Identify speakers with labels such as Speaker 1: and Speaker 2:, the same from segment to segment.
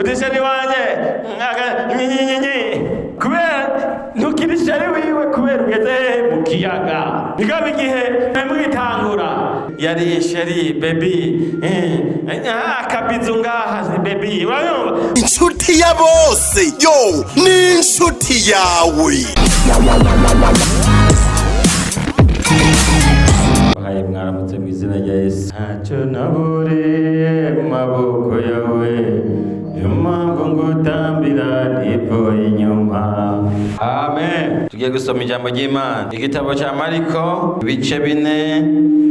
Speaker 1: Uti chéri wanje nyinyinyinyi, kubera ntukiri chéri wiwe, kubera ugeze mu kiyaga. Mugabo igihe mugitangura yari chéri, baby, akabizu ngaha, baby, uranyumva?
Speaker 2: Inshuti ya bose, yo ni inshuti yawe.
Speaker 1: Bahaye mwaramutse mu izina rya Yesu. Ntacyo naburiye mu maboko yawe, niyo mpamvu ngutambira nivuye inyuma.
Speaker 3: Amen. Tugiye gusoma ijambo ry'Imana. Igitabo cya Mariko, ibice 4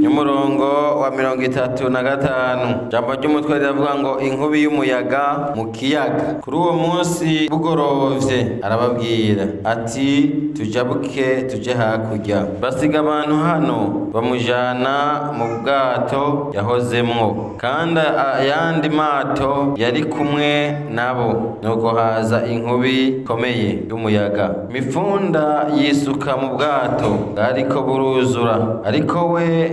Speaker 3: n'umurongo wa 35. Ijambo ry'umutwe riravuga ngo inkubi y'umuyaga mu kiyaga. Kuri uwo munsi bugorovye arababwira ati: "Tujabuke tuje hakurya." Basiga abantu hano, bamujana mu bwato yahozemwo, kandi ayandi mato yari kumwe nabo. Nuko haza inkubi ikomeye y'umuyaga, imifunda yisuka mu bwato bwariko buruzura, ariko we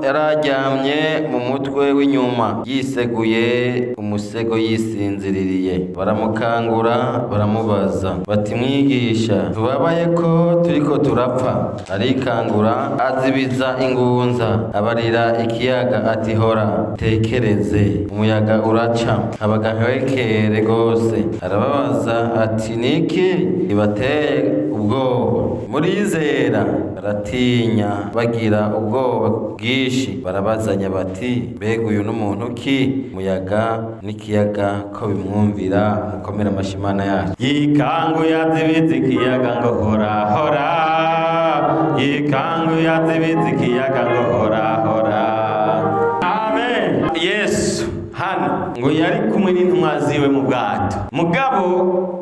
Speaker 3: yararyamye mu mutwe w'inyuma, yiseguye umusego, yisinziririye. Baramukangura, baramubaza bati: "Mwigisha, tubabaye ko turiko turapfa?" Arikangura, azibiza ingunza, abarira ikiyaga ati: "Hora, tekereze." Umuyaga uraca, haba agahwekere gose. Arababaza ati: "Niki ibateye ubwoba? Murizera?" Baratinya, bagira ubwoba bwinshi, barabazanya bati: "Mbega uyu n'umuntu ki, umuyaga n'ikiyaga ko bimwumvira?" Mukomere amashyi Imana yacu.
Speaker 1: Yikangu yazibiza ikiyaga ngo hora hora, yikangu yazibiza ikiyaga ngo hora hora. Amen. Yesu hano ngo yari kumwe n'intumwa ziwe mu bwato, mugabo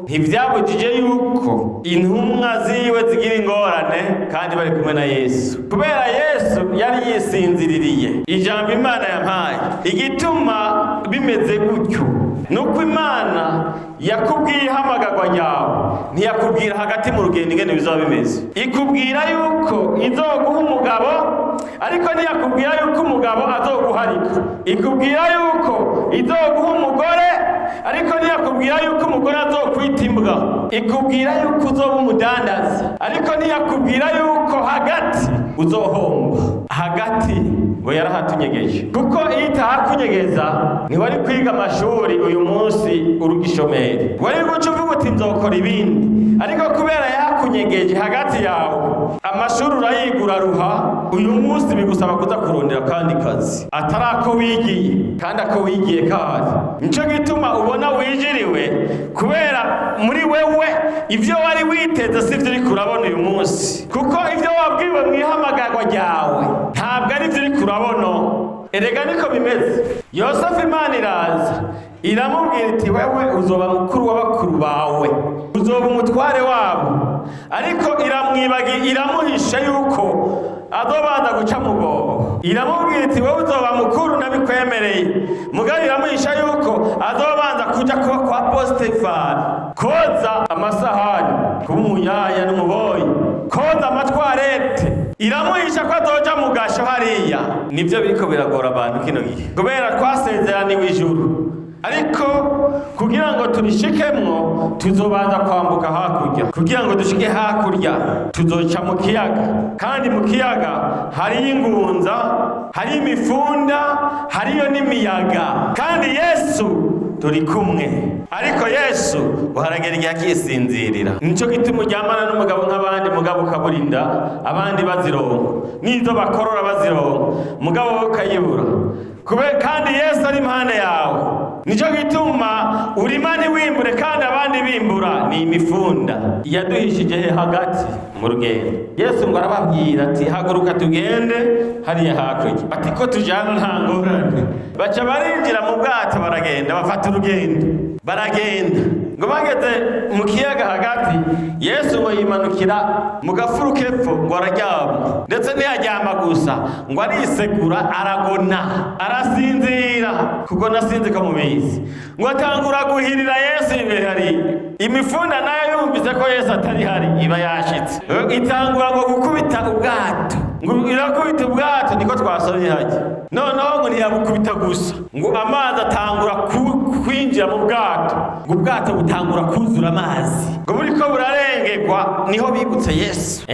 Speaker 1: ntivyabujije yuko intumwa ziwe zigira ingorane kandi bari kumwe na Yesu, kubera Yesu yari yisinziririye. Ijambo Imana yampaye, igituma bimeze gutyo nuko Imana yakubwiye ihamagarwa ryawe, ntiyakubwira hagati mu rugendo ingene bizaba bimeze. Ikubwira yuko izoguha umugabo, ariko ntiyakubwira yuko umugabo azoguharika. Ikubwira yuko izoguha umugore, ariko ntiyakubwira yuko umugore azokwita imbwa. Ikubwira yuko uzoba umudandaza, ariko ntiyakubwira yuko hagati uzohomba. Hagati ngo yarahatunyegeje, kuko iyo itahakunyegeza ntiwari kwiga amashuri uyu munsi urugishomeri, wari guca uvuga uti nzokora ibindi. Ariko kubera yahakunyegeje hagati yawe, amashuri urayigura ruha, uyu munsi bigusaba kuza kurondera akandi kazi atari ako wigiye, kandi ako wigiye kahari. Nico gituma ubona wijiriwe, kubera muri wewe ivyo wari witeze sivyo uriko urabona uyu munsi, kuko ivyo wabwiwe mu ihamagarwa ryawe ntabwo ari vyo uriko urabona. Erega niko bimeze. Yosefu, Imana iraza iramubwira iti: "Wewe uzoba mukuru w'abakuru bawe, uzoba umutware wabo." Ariko iramwibagi, iramuhisha yuko azobanza guca mu bwobo. Iramubwira iti: "Wewe uzoba mukuru, nabikwemereye." Mugabo iramuhisha yuko azobanza kuja kuba kwa Postifari, koza amasahani, kuba umuyaya n'umuboyi, koza amatwarete. Iramuhisha ko azoja mu gasho hariya. Nivyo biriko biragora abantu kino gihe, kubera twasezeraniwe ijuru, ariko kugira ngo turishikemwo tuzobanza kwambuka hakurya. Kugira ngo dushike hakurya tuzoca mu kiyaga, kandi mu kiyaga hariyo ingunza, hariyo imifunda, hariyo n'imiyaga, kandi Yesu turi kumwe. Ariko Yesu uharagera igihe akisinzirira. Nico gituma uryamana n'umugabo nk'abandi, mugabo ukaburinda abandi bazironka, n'izo bakorora bazironka, mugabo wowe ukayibura. Kandi Yesu ari impande yawe. Nico gituma urima ntiwimbure kandi abandi bimbura. Ni imifunda yaduhishije he hagati mu rugendo. Yesu ngo arababwira ati: "Haguruka tugende hariya hakurya." Ati: "Ko tujana nta ngorane." Baca barinjira mu bwato, baragenda, bafata urugendo, baragenda. Ngo bageze mu kiyaga hagati, Yesu ngo yimanukira mu gafuru kepfo, ngo araryama. Ndetse ntiyaryama gusa, ngo arisegura, aragona, arasinzira. Kuko nasinzi ko mubizi, ngo atangura guhirira Yesu imbere hariya. Imifunda nayo yumvise ko Yesu atari hari, iba yashitse, itangura ngo gukubita ubwato, ngo irakubita ubwato. Niko twasomye hajya. Noneho ngo ntiyabukubita gusa, ngo amazi atangura kwinjira mu bwato, ngo ubwato butangura kuzura amazi, ngo buriko burarengerwa, niho bibutse Yesu.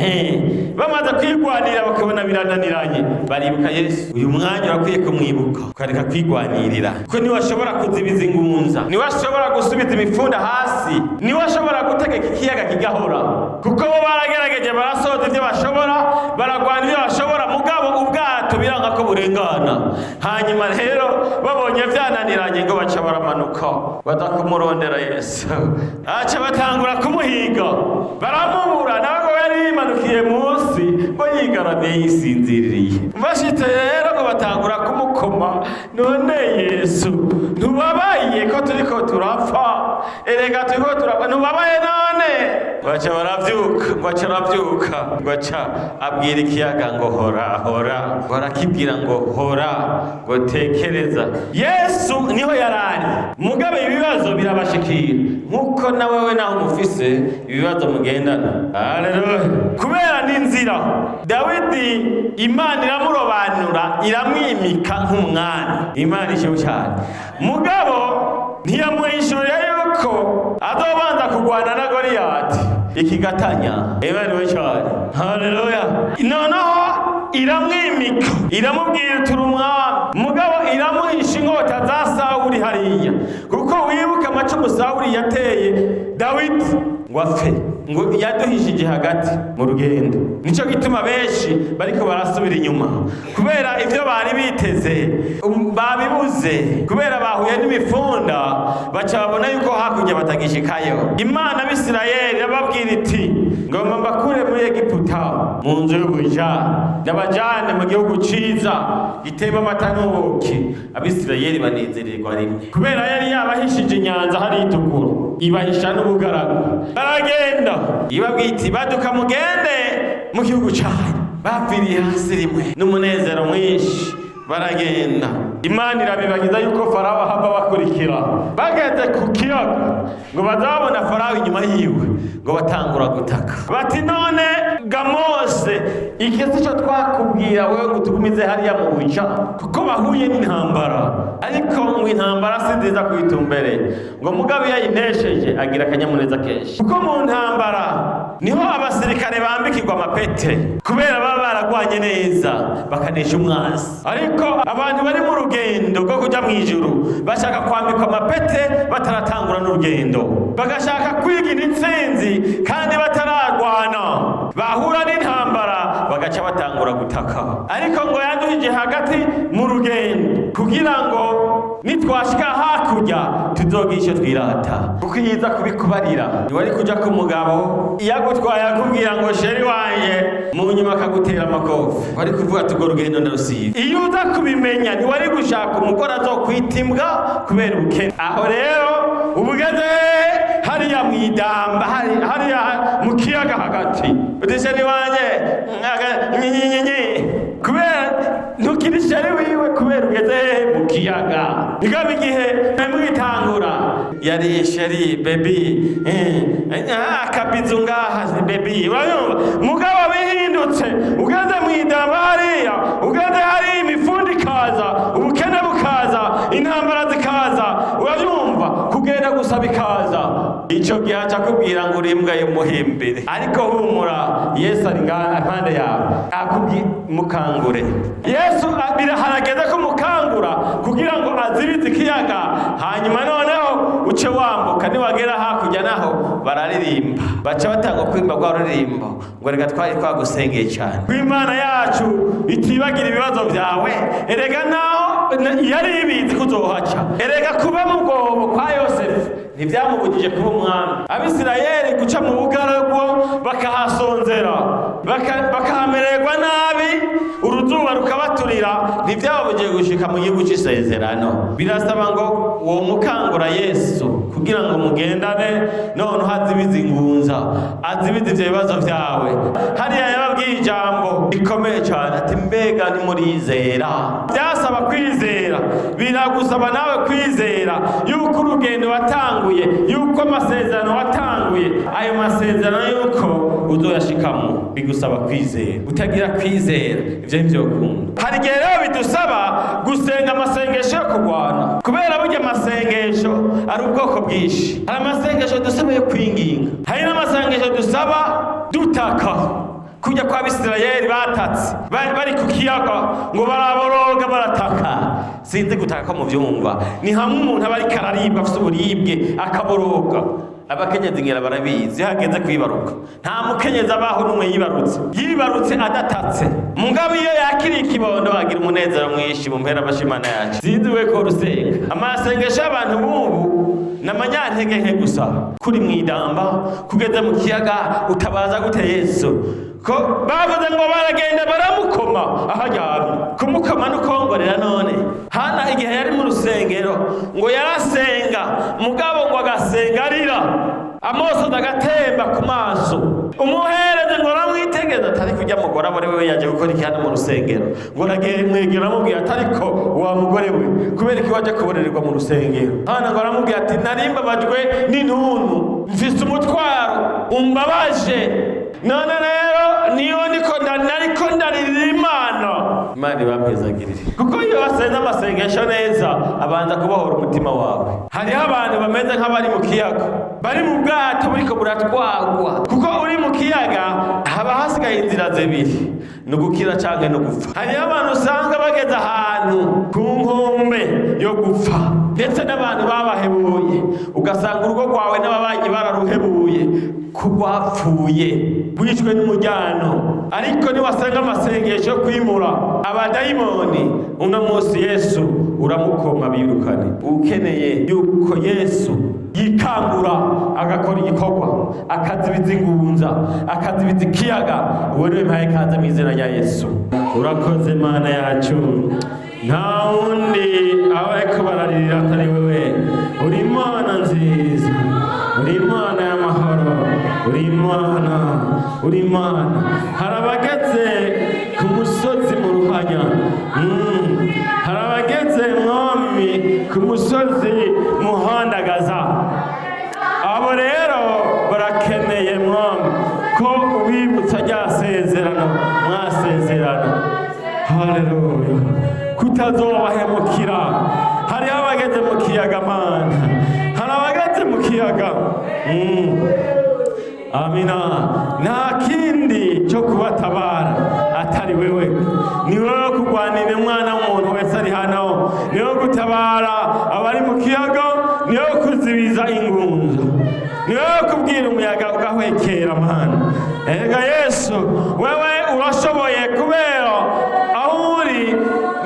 Speaker 1: Bamaze kwigwanira bakabona birananiranye, baribuka Yesu. Uyu mwanya urakwiye kumwibuka, ukareka kwigwanirira, kuko niwe ashobora kuzibiza ingunza, niwe ashobora gusubiza imifunda hasi, niwe ashobora gutegeka ikiyaga kigahora. Kuko bo baragerageje, barasoza ibyo bashobora, baragwana ibyo bashobora, mugabo ubwato biranga ko burengana. Hanyuma rero babonye vyananiranye, ngo baca baramanuka baza kumurondera Yesu, aca batangura kumuhiga, baramubura. Nawe ngo yari yimanukiye munsi, ngo yigaramiye, yisinziririye. Bashitse rero ngo batangura kumukoma: "None Yesu, ntubabaye ko turiko turapfa? Erega turiko turapfa, ntubabaye none?" Baca baravyuka, ngo aca aravyuka, ngo aca abwira ikiyaga ngo "Hora, hora", ngo arakibwira ngo "Hora", ngo "Tekereza". Yesu niho yarari. Mugabo ibibazo birabashikira, nkuko na wewe naho mufise ibibazo mugendana. Haleluya! Kubera n'inzira, Dawidi Imana iramurobanura, iramwimika nk'umwami. Imana ishimwe cyane. Mugabo ntiyamuhishurira yuko azobanza kurwana na Goliyati ikigatanya. Imana cyane, haleluya! Noneho iramwimika, iramubwira turi umwami, mugabo iramuhisha inkota za Sawuli hariya, kuko wibuke amacumu Sawuli yateye Dawidi ngo apfe, ngo yaduhishije hagati mu rugendo. Nico gituma benshi bariko barasubira inyuma, kubera ivyo bari biteze babibuze, kubera bahuye n'imifunda, baca babona yuko hakurya batagishikayo. Imana Abisirayeli irababwira iti: "Ngomba mbakure muri Egiputa, mu nzu y'ubuja, ndabajane mu gihugu ciza gitema amata n'ubuki." Abisirayeli banezererwa rimwe, kubera yari yabahishije inyanza hari itukura, ibahisha n'ubugaragu. Baragenda, ibabwira iti: "Baduka mugende mu gihugu cyanyu." Bapfiriye hasi rimwe n'umunezero mwinshi, baragenda. Imana irabibagiza yuko Farawo ahava bakurikira. Bageze ku kiyaga, ngo bazabona Farawo inyuma yiwe, ngo batangura gutaka bati: "None ga Mose, iki si cyo twakubwira wewe ngo tugumize hariya mu buja?" Kuko bahuye n'intambara. Ariko ngo intambara si nziza kuyitumbere, ngo mugabo iyo ayinesheje agira akanyamuneza kenshi, kuko mu ntambara niho abasirikare bambikirwa amapete, kubera baba baragwanye neza bakanesha umwansi. Ariko abantu bari mu rugendo rwo kuja mu ijuru bashaka kwambikwa amapete bataratangura n'urugendo, bagashaka kwigira intsinzi kandi bataragwana. Bahura n'intambara bagaca batangura gutaka. Ariko ngo yaduhije hagati mu rugendo kugira ngo nitwashika hakurya tuzogira icyo twirata. Kuko iyo iza kubikubarira, ntiwari kuja ku mugabo iyo agutwaye akubwira ngo "Chéri wanje", mu nyuma akagutera amakofi, wari kuvuga ati "Urwo rugendo ndarusiba." Iyo uza kubimenya, ntiwari gushaka umugore azokwita imbwa kubera ubukene. Aho rero ubugeze hariya mu idamba, hariya mu kiyaga hagati, uti "Chéri wanje", nyinyinyinyi, kubera ntukiri chéri wiwe, kubera ugeze mu kiyaga. Bigaba igihe mwitangura yari chéri, baby, akabizu ngaha baby, urayumva? Mugabo bihindutse ugeze mu idamba hariya, ugeze hariya, imifundi ikaza, ubukene bukaza, intambara zikaza, urayumva, kugenda gusa bikaza, ico gihe aca akubwira ngo uri imbwa y'umuhimbire. Ariko humura, Yesu ari ngaha impande yawe, akubwi mukangure Yesu. Biraharageze ko mukangura kugira ngo azibize ikiyaga, hanyuma noneho uce wambuka. Niwagera hakurya naho bararirimba, baca batanga kwimba rwa ruririmbo ngo "Reka twari twagusengeye cyane". Ko Imana yacu itibagira ibibazo byawe, erega naho yari ibizi ko uzohaca. Erega kuba mu bwobo kwa Yosefu ntibyamubujije kuba umwami. Abisirayeli guca mu bugaragwa, bakahasonzera, bakahamererwa nabi, uruzuba rukabaturira, ntibyababujije gushika mu gihugu c'isezerano. Birasaba ngo uwo mukangura Yesu kugira ngo mugendane, noneho azibize ingunza, azibize ivyo bibazo vyawe hariya. Yarababwiye ijambo rikomeye cyane ati mbega ntimurizera. Byasaba kwizera, biragusaba nawe kwizera yuko urugendo watanguye, yuko amasezerano watanguye, ayo masezerano yuko uzoyashikamo. Bigusaba kwizera. Utagira kwizera ivyo ntivyokunda. Hari igihe rero bidusaba gusenga amasengesho yo kurwana, kubera burya amasengesho ari ubwoko bwinshi. Hari amasengesho dusaba yo kwinginga, hari n'amasengesho dusaba dutaka, kujya kwa Bisirayeli batatse bari ku kiyaga ngo baraboroga barataka. Sinzi gutaka ko muvyumva, ni hamwe umuntu aba ariko araribwa afise uburibwe akaboroga. Abakenyezi ngira barabizi, iyo hageze kwibaruka nta mukenyezi abaho n'umwe yibarutse adatatse. Mugabo iyo yakiriye ikibondo agira umunezero mwinshi. Mu mpera amashimana yacu, sinzi we ko rusenga amasengesho y'abantu b'ubu ni amanyantege nke gusa. Kuri mwidamba kugeza mu kiyaga utabaza gute Yesu? Ko bavuze ngo baragenda baramukoma aho aryamye. Kumukoma n'ukongorera. None Hana igihe yari mu rusengero ngo yarasenga, mugabo ngo agasenga arira, amosozi agatemba ku maso. Umuhereze ngo aramwitegeza atari kujya mugore abo we yaje gukora iki hano mu rusengero? Ngo mwegera aramubwira ati ariko wa mugore we, kubera iki waje kuborererwa mu rusengero? Hana ngo aramubwira ati narimbabajwe n'intuntu, mfise umutwaro umbabaje, none rero niyo niko nariko ndaririra Imana. Imana ibampezagirire, kuko iyo wasenze amasengesho neza abanza kubohora umutima wawe. Hariho abantu bameze nk'abari mu kiyaga, bari mu bwato buriko buratwagwa, kuko uri mu kiyaga haba hasigaye inzira zibiri, ni ugukira canke no gupfa. Hariho abantu usanga bageze ahantu ku nkombe yo gupfa, ndetse n'abantu babahebuye, ugasanga urugo rwawe n'ababanyi bararuhebuye ko rwapfuye, wishwe n'umujyano. Ariko niwasenga amasengesho yo kwimura abadayimoni, uno munsi Yesu uramukoma birukane. Ukeneye yuko Yesu yikangura agakora igikorwa, akazibiza ingunza, akazibiza ikiyaga, uwo niwe mpaye kaze mu izina rya Yesu. Urakoze Mana yacu, nta wundi abariko bararirira atari wewe. Uri Imana nziza, uri Imana y'amahoro, uri Imana, uri Imana. Hari abageze ku musozi mu ruhanya. Hari abageze mwami ku musozi muhandagaza. Abo rero barakeneye mwami ko ubibutsa rya sezerano mwasezerano, haleluya, kutazobahemukira. Hariho abageze mu kiyaga Mana, hari abageze mu kiyaga. Amina. Nta kindi cyo kubatabara atari wewe. Ni wewe kurwanira umwana w'umuntu wese ari hano, ni wewe gutabara abari mu kiyaga, ni wewe kuzibiza ingunza, ni wewe kubwira umuyaga ugahwekera. Mana ega Yesu, wewe urashoboye, kubera aho uri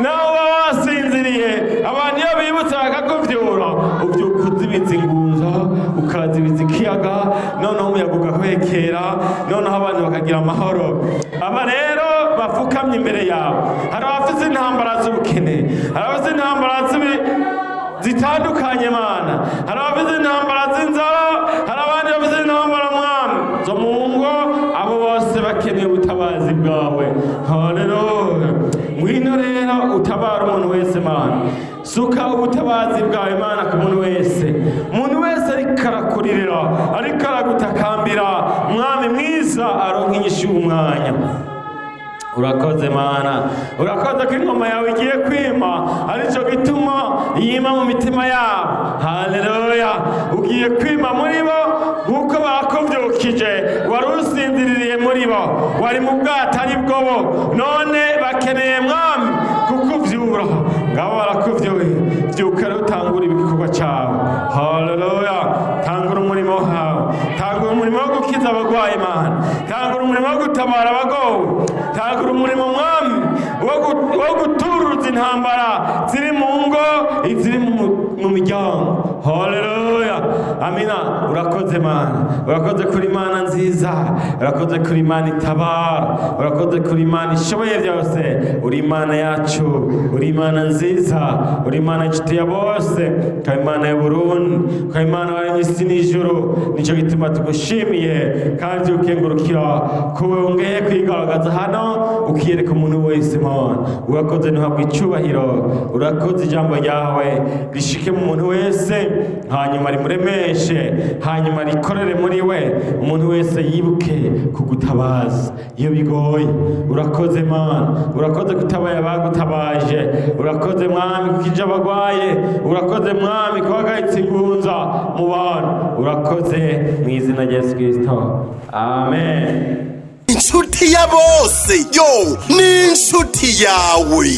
Speaker 1: nawe uba wasinziriye, abantu iyo bibutse bakakuvyura, uvyuka uzibiza ingunza, ukazibiza ikiyaga, noneho umuyaga ugahwekera, noneho abantu bakagira amahoro. Aba rero bafukamye imbere yawe, hari abafise intambara z'ubukene, hari abafise intambara zitandukanye Mana, hari abafise intambara z'inzara, hari abandi bafise intambara mwami zo mu ngo. Abo bose bakeneye ubutabazi bwawe. Haleluya. Ngwino rero utabara umuntu wese Mana. Suka ubutabazi bwawe Mana ku muntu wese. Umuntu wese ariko arakuririra, ariko aragutakambira, mwami mwiza, aronka inyishu umwanya. Urakoze Mana, urakoze ko ingoma yawe igiye kwima, aricyo gituma yima mu mitima yabo. Haleluya. Ugiye kwima muri bo nk'uko bakuvyukije. Wari usinziririye muri bo, wari mu bwato ari bwo bo, none bakeneye mwami kukuvyura. Ngabo barakuvyuye, vyuka rero utangura igikorwa cyawe. Haleluya. Tangura umurimo wawe, tangura umurimo wo gukiza abagwayi Mana, tangura umurimo wo gutabara abagowe, tangura umurimo mwami wo guturuza intambara ziri mu ngo, iziri mu miryango. Haleluya. Amina. Urakoze Mana, urakoze kuri Mana nziza, urakoze kuri Imana itabara, urakoze kuri Imana ishoboye byose. Uri Imana yacu, uri Imana nziza, uri Imana inshuti ya bose, ukaba Imana y'Uburundi, ukaba Imana waremye isi n'ijuru. Nicyo gituma tugushimiye kandi tukengurukira ko wongeye kwigaragaza hano, ukiyereka umuntu wese. Mana, urakoze, ntuhabwe icyubahiro. Urakoze, ijambo ryawe rishike mu muntu wese, hanyuma rimuremeshe, hanyuma rikorere muri we. Umuntu wese yibuke kugutabaza iyo bigoye. Urakoze Mana, urakoze kutabaye abagutabaje. Urakoze Mwami kukija abagwaye. Urakoze Mwami kuhagaritse ingunza mu bantu. Urakoze mu izina rya Yesu Kristo, amen.
Speaker 2: Inshuti ya bose, yo, ni inshuti yawe.